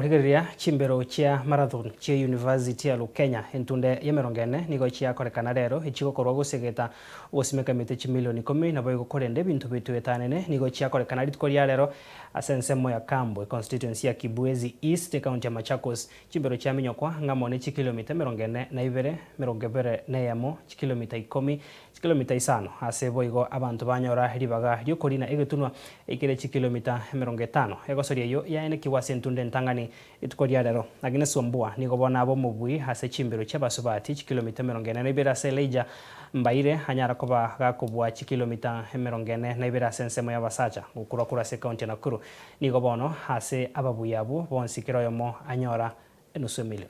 Rigereria chimbero chia marathon chia University ya Lukenya entunde ya emerongo ene nigo chiakorekana rero echigokorwa gosegeta ogosimeka emete chimilioni ikomi naboigo korenda ebinto bitoetanene nigo chiakorekana rituko ria rero ase ensemo ya Kambwe constituency ya Kibwezi East ecounty ya Machakos. Chimbero chiaminyokwa ng'amo ne chikilomita emerongo ene na ibere, emerongo ebere na eyemo, chikilomita ikomi, chikilomita isano ase boigo abanto banyora ribaga riokorina egetunwa ekere chikilomita emerongo etano. Egosoria eyio yaenekigwe ase entunda entang'ani rituko ria rero. Agnes Wambua nigo bono abe omobui ase chimbero chi'abasubati chikilomita emerongo ene na ibere ase Elijah Mbaire anyara koba gakobua chikilomita emerongo ene na ibere ase ensemo y'abasacha gokurwa korwa ase ekaunti ya Nakuru. Nigo bono ase ababui abwo bonsi kera oyomo anyora enusu emilion.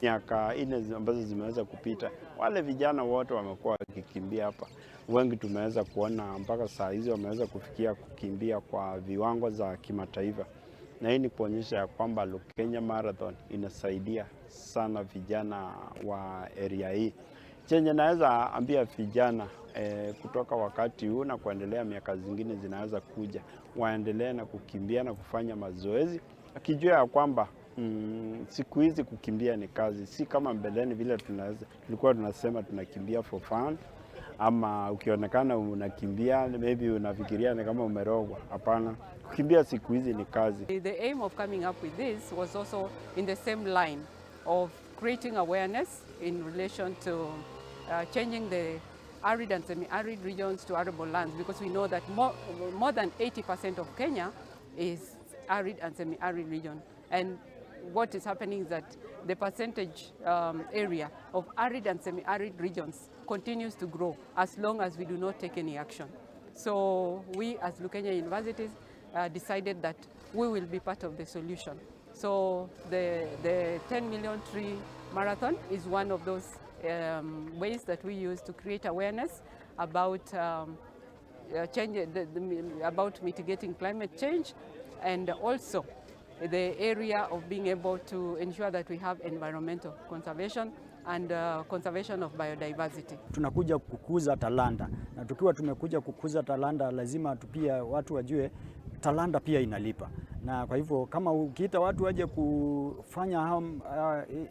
Miaka 4 ambazo zimeweza kupita, wale vijana wote wamekuwa wakikimbia hapa, wengi tumeweza kuona mpaka saa hizi wameweza kufikia kukimbia kwa viwango za kimataifa, na hii ni kuonyesha ya kwamba Lukenya Marathon inasaidia sana vijana wa area hii. Chenye naweza ambia vijana kutoka wakati huu na kuendelea miaka zingine zinaweza kuja, waendelee na kukimbia na kufanya mazoezi, akijua ya kwamba siku hizi kukimbia ni kazi, si kama mbeleni vile tulikuwa tunasema tunakimbia for fun, ama ukionekana unakimbia maybe unafikiria ni kama umerogwa. Hapana, kukimbia siku hizi ni kazi. The aim of coming up with this was also in the same line of creating awareness in relation to changing the arid and semi-arid regions to arable lands, because we know that more than 80% of Kenya is arid and semi-arid region. And what is happening is that the percentage area of arid and semi-arid regions continues to grow as long as we do not take any action. So we as Lukenya Universities decided that we will be part of the solution. So the 10 million tree marathon is one of those ways that we use to create awareness about change, about mitigating climate change, and also the area of being able to ensure that we have environmental conservation and conservation of biodiversity. Tunakuja kukuza talanta, na tukiwa tumekuja kukuza talanta, lazima pia watu wajue talanta pia inalipa, na kwa hivyo kama ukiita watu waje kufanya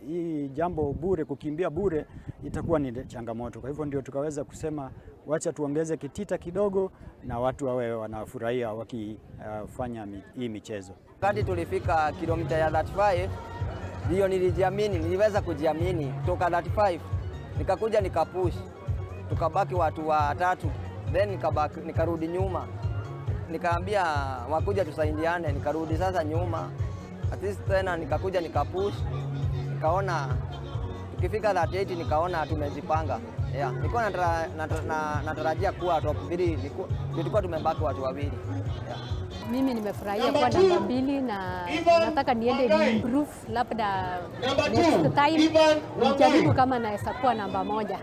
hii jambo bure, kukimbia bure, itakuwa ni changamoto. Kwa hivyo ndio tukaweza kusema wacha tuongeze kitita kidogo na watu wawe wanafurahia wakifanya hii michezo. Wakati tulifika kilomita ya 35 ndio nilijiamini, niliweza kujiamini kutoka 35 nikakuja nikapush, tukabaki watu watatu, then nikabaki, nikarudi nyuma, nikaambia wakuja tusaidiane, nikarudi sasa nyuma at least tena nikakuja nikapush, nikaona tukifika 38 nikaona tumejipanga. Yeah, nilikuwa natarajia kuwa top 3, tulikuwa tumebaki watu wawili. Yeah. Mimi nimefurahia kuwa namba 2 na nataka niende improve, labda next time nijaribu kama naweza kuwa namba 1.